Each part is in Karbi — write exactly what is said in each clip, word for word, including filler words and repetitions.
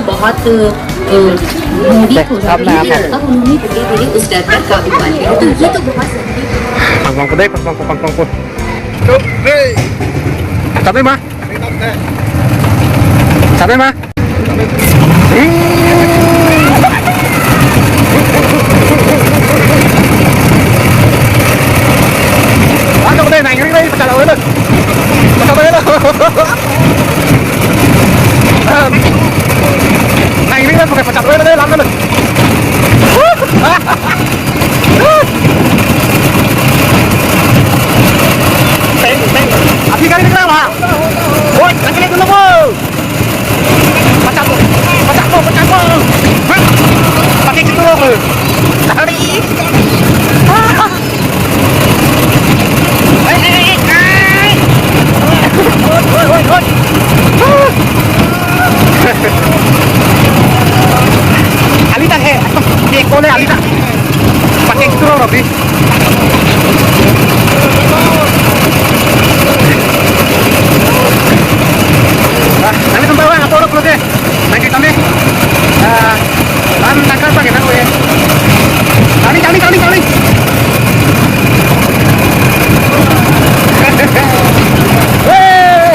बहुत, अ, बूढ़ी हो रही है। अब उन्होंने धीरे-धीरे उस डर पर काबू पा लिया। तो ये तो बहुत जरूरी है। Pangpang po dei, pangpang po, pangpang po. Sabi ma? Sabi ma? Ano ko dei, nangring na ipatala ulit. Patala ulit. Nangring na, pakai patala ulit, lang na. Teng, teng. Abi gari dikra, ha? Oi, lagi lihat dulu, Bu. Pacak, Bu. Pacak, Bu, pacak, Bu. Hah? Pakai situ, Bu. Kali. Ah. Ai, ai, ai, ai. Oi, oi, oi, oi. Alita he. Ye kone alita. Pakai situ, Bu. Ah, nanglitum ta vang, apo lo pulote. Nangke kami. Ah, lan tangkar pakai nang, ye. Kami, kami, kami, kami. Hei.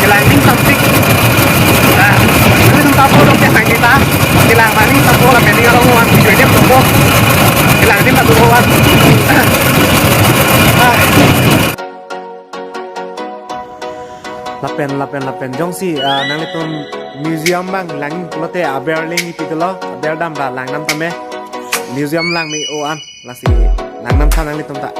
Kelang ning sampik. Nah, ini tempat apa dok ya kita? Kelang maning tempat lah, mending kalau mau video dia tempat. Kelang ning tempat. Ah. Lapen, lapen, lapen. Jongsi, ah, nanglitum museum abang lang pulote aber ling ipitelo, aber dam ra lang nam tame. Museum lang me-o an. Lasi lang nam tha nanglitum ta.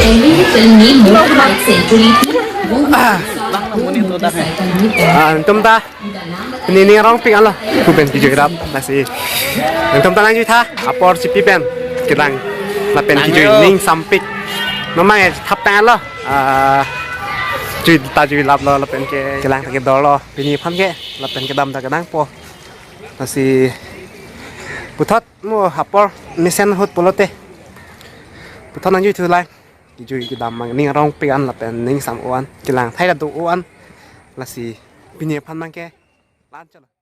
Pini film ni motorbike century ti. Ah, antum ta. Pini ning arong pik anlo. Pu pen kejui rap lasi. Antum ta nangjuitha. Apor chipi pen. Kelang. Lapen kejui ning sampik. Memang ya thap tang anlo. Ah, jui ta jui laplo lapen ke kelang ta kedorlo. Pini aphan ke lapen kedam ta kenangpo. Lasi puthot mo apor mesen ahut pulote. Puthot nangjuithu lang. Kejui kedam mang ning arong pik an lapen ning sam-o an. Kelang thai ta do-o an. Lasi pini aphan mang ke. Lan chalo.